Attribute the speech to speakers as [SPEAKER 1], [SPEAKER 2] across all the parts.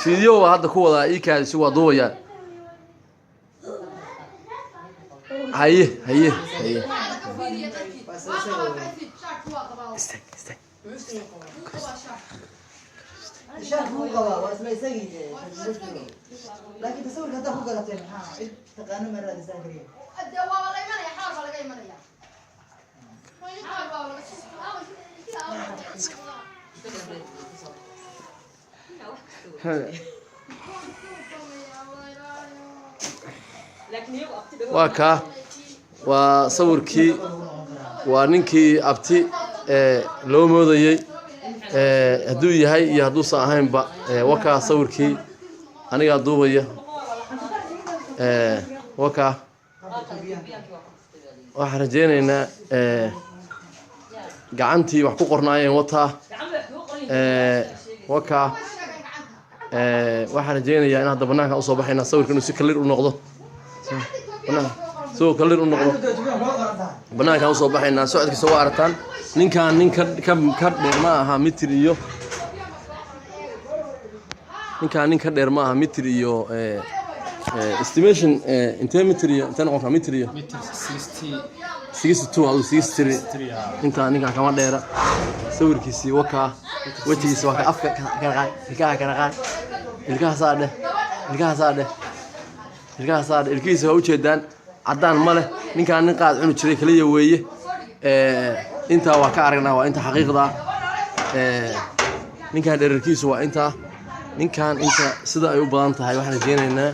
[SPEAKER 1] Video waa hadda ku wadaa, ii kaadisi, waa duubayaa. Haye, haye, haye. Istaag, istaag.
[SPEAKER 2] Shaarka wuu qabaa, waa isla isagii, laakiin tasawirka haddaa ku garateen, maxaa cid taqaano ma raadisaan kariya?
[SPEAKER 3] Waa la imanaya, xaal baa laga imanaya. Xaal baa laga.
[SPEAKER 1] Waa kaa, waa sawirkii, waa ninkii abti ee loo moodayey, hadduu yahay iyo hadduusan ahaynba. Wakaa sawirkii, anigaa duubaya. Wakaa, waxaan rajeynaynaa gacantii wax ku qornaayeen wataa. Wakaa, waxaan rajeynayaa in hadda banaanka usoo baxayna sawirka inuu si clear u noqdo. Banaanka si uu clear u noqdo, banaankaan usoo baxaynaa. Socodkiisa waa aragtaan. Ninkaan nin ka dheer ma aha mitir iyo, ninkaan nin ka dheer ma aha mitir iyo estimation. Intee mitir iyo intee noqon karaa mitir iyo?
[SPEAKER 4] Mitir 60.
[SPEAKER 1] 62 aduu, 63. Intaa ninkaan kama dheera. Sawirkiisii wakaa, wejigiisa waa ka, afka kala qaad, ilkaha kala qaad, ilkaha saa dheh, ilkaha saa dheh, ilkaha saa dheh. Ilkihiisa waa ujeedaan, caddaan ma leh. Ninkaan nin qaad cuni jiray kaliya weeye. Intaa waa ka aragnaa, waa inta xaqiiqda ah. Ninkaan dherarkiisu waa intaa. Ninkaan inta sida ay u badan tahay, waxaan rajeynaynaa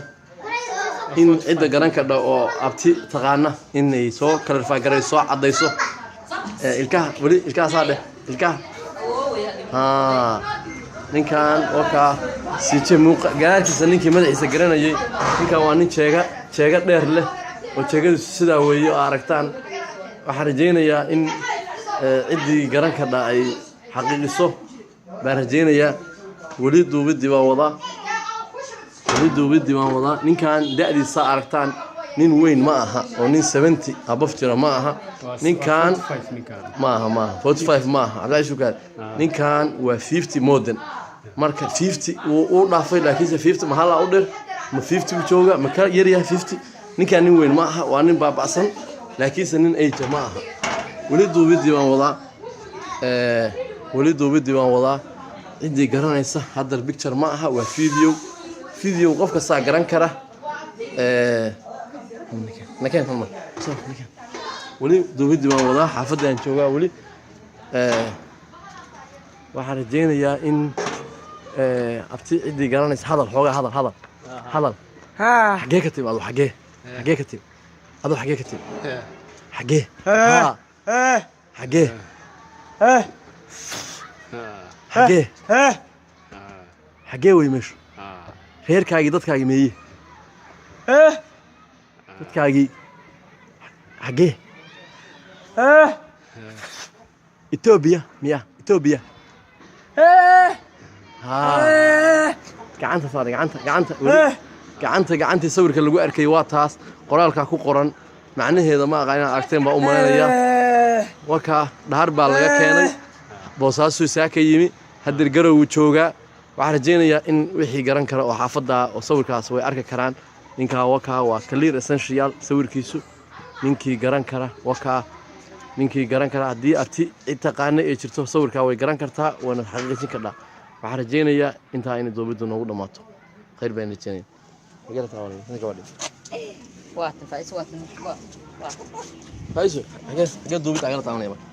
[SPEAKER 1] in cidda garan kadha oo abti taqaana inay soo clarify garayso, soo caddayso. Ilkaha weli, ilkaha saa dheh, ilkaha. Haa, ninkan wakaa siije muuqa gadaashiisa. Ninkii madaxiisa garanayay, ninkan waa nin jeega, jeega dheer leh oo jeegadiisu sidaa weeye oo aragtaan. Waxaan rajeynayaa in ciddii garan kadha ay xaqiiqiso baan rajeynayaa. Weli duubiddii baan wadaa, weli duubiddii baan wadaa. Ninkan da'diisa aragtaan, nin weyn ma aha oo nin 70 above jira ma aha ninkan.
[SPEAKER 4] 5 ninkan.
[SPEAKER 1] Ma aha, ma aha 45, ma aha. Cabdilaahi Shukaar, ninkan waa 50 more than. Marka 50 wuu u dhaafay, laakiinse 50 ma halaa u dhir, ma 50 u jooga, ma ka yaryahay 50? Ninkan nin weyn ma aha, waa nin baaba'san, laakiinse nin age ma aha. Weli duubiddii baan wadaa, weli duubiddii baan wadaa. Ciddii garanaysa, hadda picture ma aha, waa video. Video qof kastaa garan kara. Nakeen hal mar. Soo, nakeen. Weli duubiddii baan wadaa, xaafadda aan joogaa weli. Waxaan rajeynayaa in abti ciddii garanaysa. Hadal xoogaa, hadal, hadal, hadal. Xaggee ka timi adu? Xaggee, xaggee ka timi adu? Xaggee ka timi? Xaggee? Haa, xaggee, xaggee, xaggee wey meeshu? Reerkaagii, dadkaagii meeye? Dadkaagii xaggee? Etoobiya miya? Etoobiya? Haa, gacanta saar, gacanta, gacanta weli, gacanta, gacantii sawirka lagu arkay waa taas. Qoraalkaa ku qoran macnaheeda ma aqaan, inaad aragteen baa u malaynaya. Wakaa, dhahar baa laga keenay, Boosaasu saa ka yimi, hadeer Garowgu joogaa. Waxaan rajeynayaa in wixii garan kara oo xaafadda oo sawirkaas way arki karaan. Ninkaa wakaa, waa clear essential sawirkiisu. Ninkii garan kara wakaa, ninkii garan kara. Haddii abti cid taqaana ay jirto, sawirkaa way garan kartaa, waana xaqiijin kardhaa. Waxaan rajeynayaa intaa inay duubiddu noogu dhammaato. Khayr baan rajeynaya.
[SPEAKER 5] Waatan Faiz, waatan, waa.
[SPEAKER 1] Faiso, xagee, xagee duubid agala taabanaya marka?